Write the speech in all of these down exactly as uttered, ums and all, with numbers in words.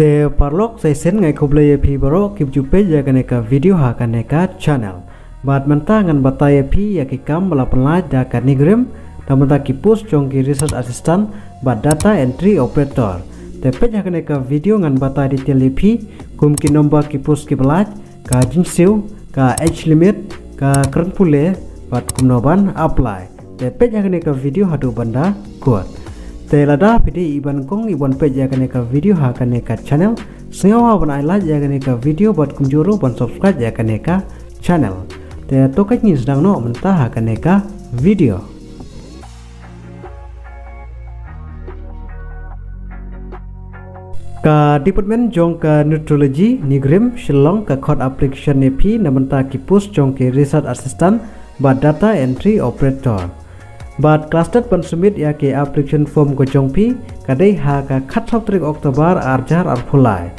Te paralok, sa shisien nga ai khublei ïa phi baroh kiba ju peit ïa kane ka video ha kane ka channel. Bad mynta ngan batai ïa phi ïa ki kam ba la pynlait da ka NEIGRIHMS na bynta ki post jong ki research assistant bad data entry operator. Te peit ha kane ka video ngan batai detail ïa phi kum ki number ki post kiba lait, ka jingsiew, ka age limit, ka kren pule, bad kumno ban apply. Te peit ha kane ka video haduh ban da kut. Te lada phi dei i ban kong i ban peit ïa kane ka video ha kane ka channel, sngewbha ban ai like ïa kane ka video bad kumjuh ruh ban subscribe ïa kane ka channel. Te to ka ngin sdang noh mynta ha kane ka video. Ka department jong ka nutrology NEIGRIHMS Shillong ka khot application ïa phi na bynta ki post jong ki research assistant bad data entry operator. Bad ka last date ban submit ïa ki application form ka jong phi ka dei ha ka khatsaw tarik October arhajar arphew lai.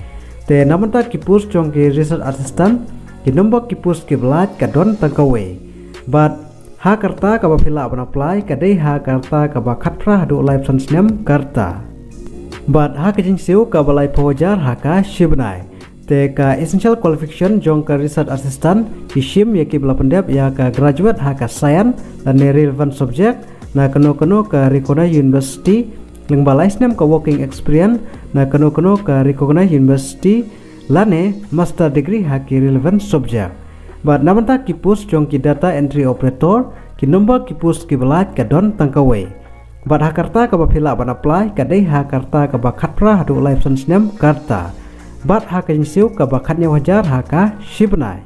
Te na bynta ki post jong ki research assistant, ki number ki post kiba lait ka don tang kawei. Bad ha ka rta kaba phi lah ban apply ka dei ha ka rta kaba khatphra haduh laiphew san snem ka rta. Bad ha ka jingsiew kaba laiphew hajar ha ka shibnai. Te ka essential qualification jong ka research assistant ki shim ïa kiba la pyndep ïa ka graduate ha ka science lane relevant subject na kano kano ka recognized university, lyngba lai snem ka working experience na kano kano ka recognized university, lane master degree ha ki relevant subject. Bad na bynta ki post jong ki data entry operator, ki number ki post kiba lait ka don tang kawei. Bad ha ka rta kaba phi lah ban apply ka dei ha ka rta kaba khatphra haduh laiphew san snem ka rta. Bad ha ka jingsiew kaba khathynñiew hajar ha ka shibnai.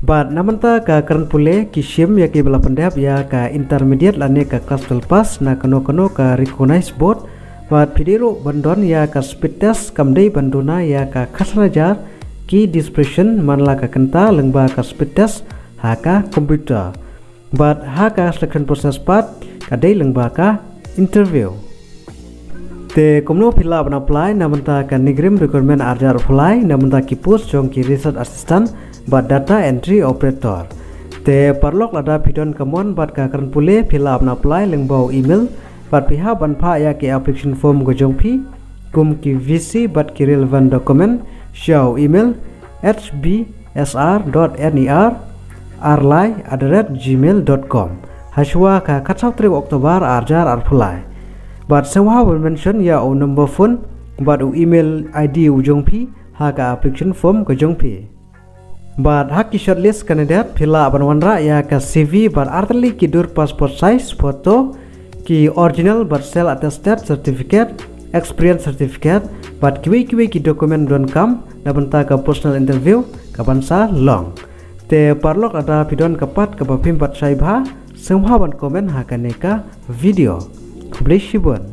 Bad na bynta ka kren pule ki shim ïa kiba la pyndep ïa ka intermediate lane ka class twelve pass na kano kano ka recognized board. Bad phi dei ruh ban don ïa ka speed test, kam dei ban duna ïa ka khatsan hajar ki disposition man la ka kynta lyngba ka speed test ha ka computer. Bad ha ka selection process pat ka dei lyngba ka interview. Te kumno phi lah ban apply na bynta ka NEIGRIHMS recruitment arhajar arphew lai na bynta ki post jong ki research assistant bad data entry operator. Te paralok, lada phi don ka mon bad ka kren pule phi lah ban apply lyngba u email bad phi hap ban phah ïa ki application form ka jong phi kum ki VC bad ki relevant document sha u email hbsr.ner arlai at the rate gmail dot com. Hashwa ka khatsaw tarik October arhajar arphew lai. Bad sngewbha ban mention ïa u number phone bad u email ID u jong phi ha ka application form ka jong phi. Bad ha ki shortlist candidate phi lah ban wanrah ïa ka CV bad artylli ki dur passport size photo, ki original bad self attested certificate, experience certificate, bad kiwei kiwei ki document donkam na bynta ka personal interview kaban sa long. Te paralok, lada phi don ka pat kaba phim pat shai bha, sngewbha ban comment ha kane ka video. Khublei shibun.